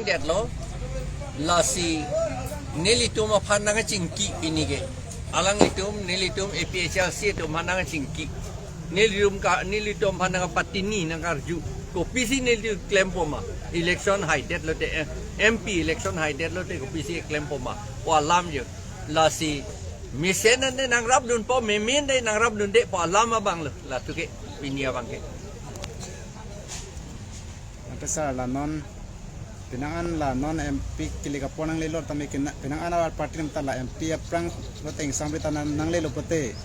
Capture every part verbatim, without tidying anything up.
Etlo, lasi nelitum aphan nangchingki pini ke. Alanglitum, nelitum A P H L C atum aphan nangchingki. Nelitum ka, nelitum aphan nangpatini nangkarju. Kopisi nelitum klempo ma. Election haidet lote, eh, M P election haidet lote kopisi klempo ma. Pu alam jo. Lasi mesen ante nangrapdunpo, memen ante nangrapdunde pu alam abang lo. Latu ke, pini abang ke. Ante sir, la non penang an la non M P kilik apor nanglelo tame kena, penang an a-party atum ta la M P aphrang lote ingsam ri ta nang, nanglelo pote.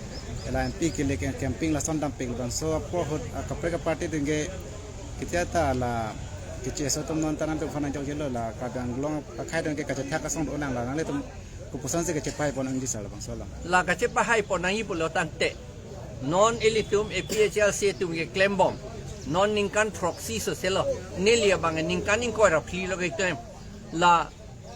La M P kilik, eh, campaign lason dampik, labangso apor ahut, ah, kaprek a-party atum ke ketia ta la keche aso atum non ta nangtum aphan nangjokjelo, la Karbi Anglong akhei atum ke kachethak asong dolang, la nanglitum kopuson si kachepahai pon nangji sir, labangso alam. La kachepahai pon nangji pulo tangte. Non ilitum A P H L C atum ke klembom. Non ningkan throksi soselo. Neli abang ningkan ingkoi ra phli lo keklem. La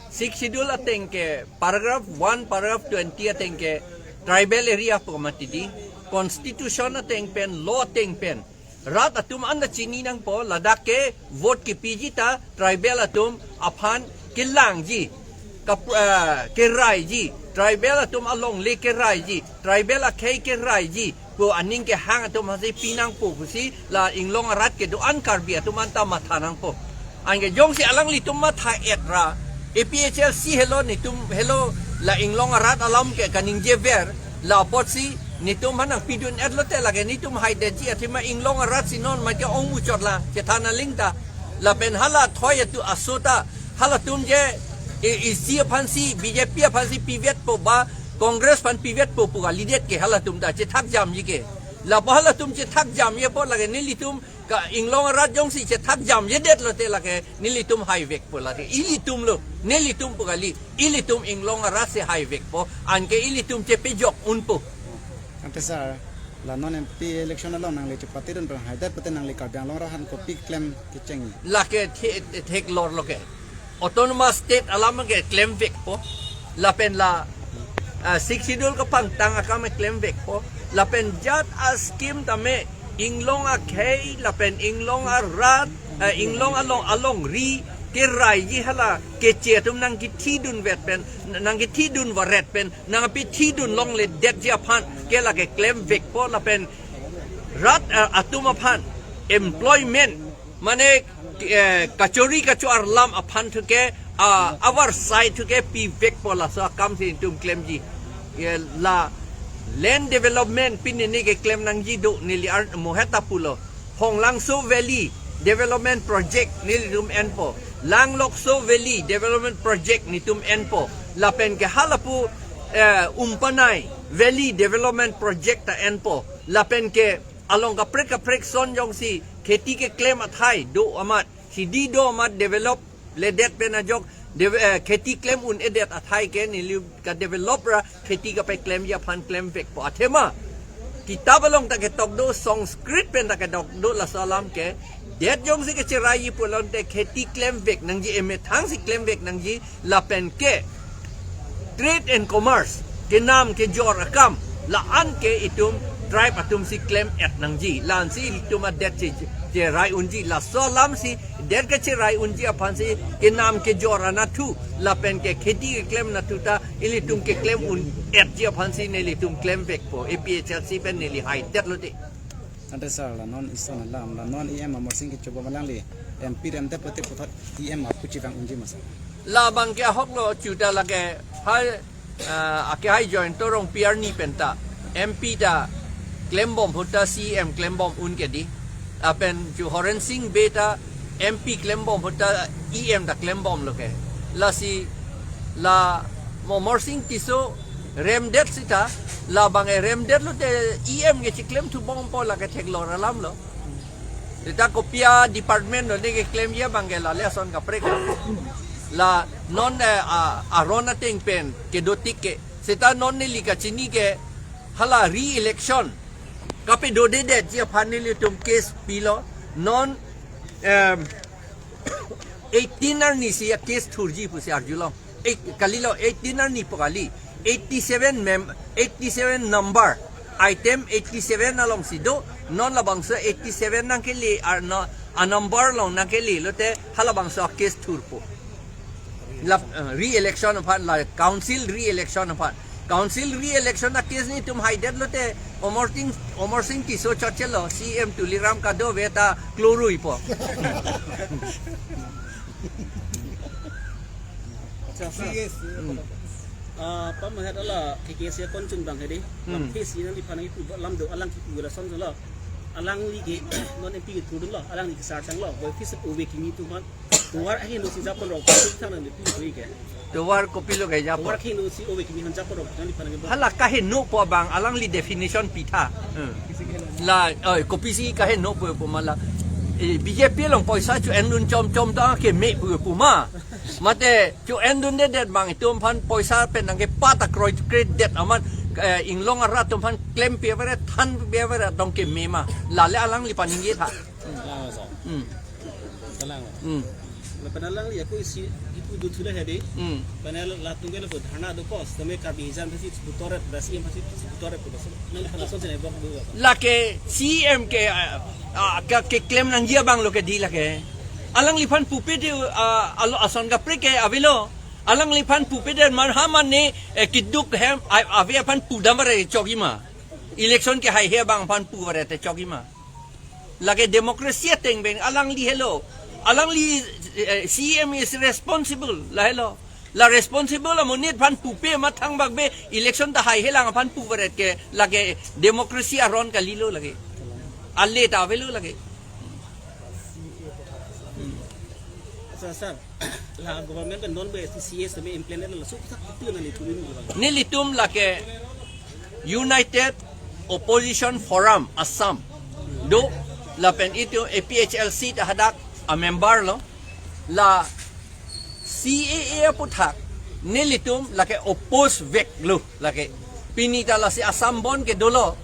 Sixth Schedule ateng ke paragraph one, paragraph twenty ateng ke tribal area pu mati di. Constitution ateng pen, law ateng pen. Rat atum anta chini nangpo, ladak ke vote kipiji ta tribal atum aphan kelangji, kap-, eh, keraiji, tribal atum alongle keraiji, tribal akhei keraiji, pu aning kehang atum aphansi pi nangpo pusi la inglong arat kedo-an Karbi atum anta matha nangpo. Anke jongsi alanglitum matha et ra, A P H L C helo netum helo la inglong arat alam ke kaningjever, la apotsi netum aphan nangpidun et lote lake netum haidetji athema inglong arat si non make ong muchot la chethan aling ta. Lapen hala thoi atu aso ta, halatum je, e, isi aphansi, B J P aphansi pivetpo ba, Congress aphan pivetpo pu kalidet ke halatum ta chethak jamji ke. Lapu halatum chethak jamji apot lake nelitum ka inglong arat jongsi chethak jamjedet lote lake nelitum haivekpo lake. Ilitum lo, nelitum pu kali, ilitum inglong arat si haivekpo, anke ilitum chepejok unpo. Ante sir, la non M P election along nangli chepatidun pen haidet pute nangli Karbi Anglong arat aphan kopi klem kecheng? Lake the-, theklor lo ke. Autonomous State alam ke klemvekpo. Lapen la, ah, Sixth Schedule kapangtang akam klemvekpo. Lapen jat a-scheme tame inglong akhei, lapen inglong arat, ah, inglong along, alongri keraiji hala keche atum nangkethidunvet pen, nangkethidun varet pen, nangpethidun longledetji aphan ke lake klemvekpo lapen rat, eh, atum aphan employment mane, eh, kachori kachoar lam aphan thuke, ah, our side thuke pivekpo laso akam si netum klemji. Eh, la land development pini ne keklem nangji do neli ar moheta pulo. Phonglangso Valley Development Project nelitum enpo. Langlokso Valley Development Project netum enpo. Lapen ke halapu, eh, Umpanai Valley Development Project ta enpo. Lapen ke along kaprek kaprek son jongsi kheti keklem athai do amat, sidi do amat develop ledet pen ajok de-, eh, kheti klem un-edet athai ke neli kadevelop ra kheti kapeklemji aphan klemvekpo. Athema kitab along ta ketok do, Sanskrit pen ta ketok do laso alam ke. Det jongsi kecheraiji pulote kheti klemvek nangji, emethang si klemvek nangji, lapen ke trade and commerce, kenam kejor akam, la-an ke itum tribe atum si klem et nangji, la-an si itum adet che, cherai unji, laso alam si det kecherai unji aphan si kenam kejor anatthu, lapen ke kheti keklem anatthu ta ilitum keklem un etji aphan si nelitum klemvekpo, A P H L C pen neli haidet lote. Ante sir, la non ison alam, la non E M Amarsing kechobom alangli M P remdet pute puthot E M apu chevang unji ma sir? Labang ke ahok lo, chuta lake hai, ah, ake hai Jayanta Rongpi arni pen ta M P ta klembom ahut ta C E M klembom un ke di. Lapen chu Horen Sing Bey ta M P klembom ahut ta E M ta klembom lo ke. Lasi la Amarsing Tisso remdet sita, labang e remdet lote E M ke chiklemthu bompo, lake theklor alam lo. Sita kopi a-department lo ne keklemji abang ke la le ason kaprek lo. La non, eh, a, aron ateng pen kedotik ke. Sita non neli kachini ke hala re-election kapedo dedetji aphan nelitum case pilo. Non, em, eighteen arni si a-case thurji pusi arjulong. Eh, kalilo, eighteen arni pu kali. Eighty-seven mem-, eighty-seven number. Item eighty-seven alongsi do, non labangso eighty-seven nangkele, ar no, a-number along nangkele lote halabangso a-case thurpo. La, eh, re-election aphan, la council re-election aphan. Council re-election a case netum haidet lote Omor Singh, Omor Singh Tisso chotchelo, C M Tuliram Kadave ta klorui po. Acha, sir. Yes. Hmm. Ah, pam het ala K K C konchun bang hedi. Hmm. Lam P C nangliphan nangkipu alam do, alang kipu lason jolo. Alangli ke non M P ke thudun lo, alangli ke sar chang lo. Boy fis ove kimi tu man. Tovar ahinu si japon rok thang nang pi ke. Tovar kopilo ke japon. Tovar ahinu si ove kimi han japon rok nangliphan nangkipu. Hala kaheno po bang, alangli definition pitha. Hmm. La, oi, kopisi kaheno po pu ma la. Eh, B J P along poisa cho-endun chomchom ta keme pu pu ma. Mate cho-endundedet bang itum aphan poisa pen nangkepat ta kroikredet amat, eh, inglong arat atum aphan klempi avere thanpi avere tong keme ma. Lale alangliphan ningje tha. Kalang, sir. Hmm. Kalang. Hmm. Lapen alangli ako isi ipu duthu le hedi. Hmm. Panel latum ke lo dharna dokos, tame Karbi hijan pasi putoret, basi em pasi putoret ko basi. Nang kana son sene bok do. Lake C M ke, ah, ah, ke, keklem nangji abang lo ke di lake. Alangliphan pupe de, ah, alo ason kaprek ke avelo. Alangliphan pupe de man ha mane, eh, kiduk hem, a-, ave aphan pudam vare chokji ma. Election ke haihe abang aphan pu vare te chokji ma. Lake democracy ateng pen alangli helo. Alangli, eh, C M is responsible, la helo. La responsible amonit aphan pupe ma thangbak be election ta haihe lang aphan pu vare ke lake democracy aron kalilo lake. Ale ta avelo lake. Sir, sir, la government pen non be C A A tame implement lo, so sak itu na nelitum ini lo. Nelitum lake United Opposition Forum Assam do, lapen itum A P H L C ta hadak a member lo, la C A A aputhak nelitum lake oppose vek lo. Lake pini ta lasi Assam Bandh ke dolo.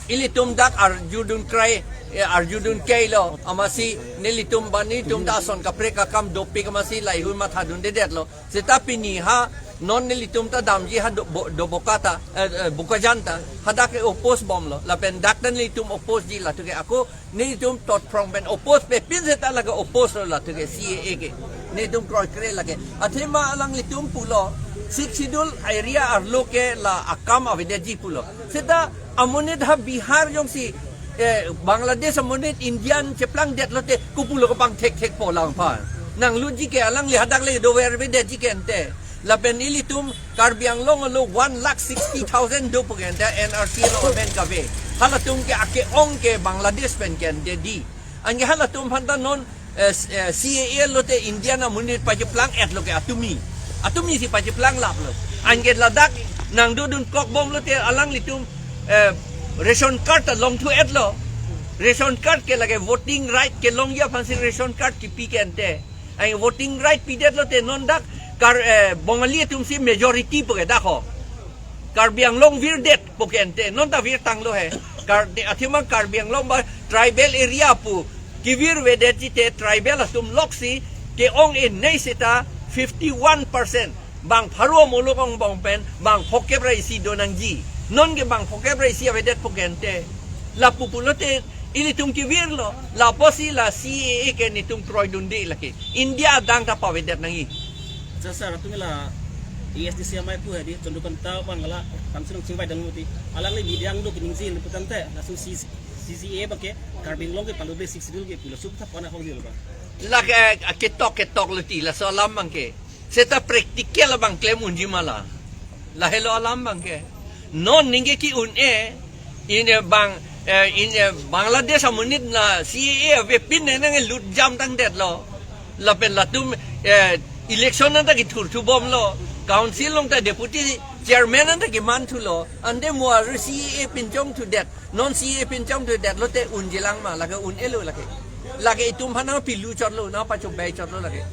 Ilitum dak arjudun krai, eh, arjudun kei lo. Amatsi nelitum bani tum ta ason kaprek akam dopik amatsi lahei hui mathadundedet lo. Seta pini ha non nelitum ta damji ha do, bo, do Boka ta, eh, eh, Bokajan ta. Hadak ke oppose bom lo. Lapen dak ta nelitum oppose ji latum ke ako nelitum tot phrong pen oppose pe pin seta lake oppose lo latum ke C A A ke. Nelitum kroikre lake. Athema alanglitum pulo, Sixth Schedule area arlo ke la akam avedetji pulo. Seta amonit ha Bihar jongsi, eh, Bangladesh amonit Indian cheplangdet lote kopulo kapangthekthek po lang pha. Nanglutji ke alangli hadak le dover avedetji ke ante. Lapen ilitum Karbi Anglong alo one lakh sixty thousand do pu ke ante N R C lo amen kave. Halatum ke ake-ong ke Bangladesh pen ke ante di. Anke halatum aphan ta non, eh, s-, eh, C A A lote Indian amonit pacheplang-et lo ke atumi. Atumi si pacheplang lap lo. Anke ladak nangdodun kok bom lote alanglitum, eh, ration card ta longthu-et lo. Ration card ke lake voting right kelongji aphan si ration card kipi ke ante. Ai voting right pidet lote non dak Kar, eh, Bongali atum si majority pu ke dak ho. Karbi Anglong virdet pu ke ante non ta virtang lo he. Kar, de, athema Karbi Anglong ba tribal area pu kevir vedetji te tribal atum loksi ke-ong-e nei seta fifty one percent. Bang pharo amolok angbong pen bang phokep ra isi do nangji. Non ke bang phokep ra isi avedet pu ke ante. Lapu pulote ilitum kevir lo. Lapusi la C A A ke netum kroidunde lake. India adang ta pavedet nangji. Acha sir, atum la A S D C amei pu hedi, Chandrakanta bang la, tangsi nang chingvai dang muti. Alangli media angdo keningje le putangte, laso C C A bang ke, Karbi Anglong ke palu be Sixth Schedule ke pulo, sub thap kona hong dil bang. Lake, eh, ketok ketok lo ti, laso alam bang ke. Seta practical bang klem unji ma la. Lahelo alam bang ke. Non ningke ki-un-e, in, eh, bang, eh, in, eh, Bangladesh amonit na C A A avepin ne nang lut jam tangdet lo. Lapen latum, eh, election anta kethurthu bom lo. Council along ta deputy chairman anta keman thu lo. Ante mo aru C A A pinchongthudet. Non C A A pinchongthudet lote unji lang ma, lake un-e lo lake. Lake itum aphan nangpilu chot lo, nangpachobei chot lo lake.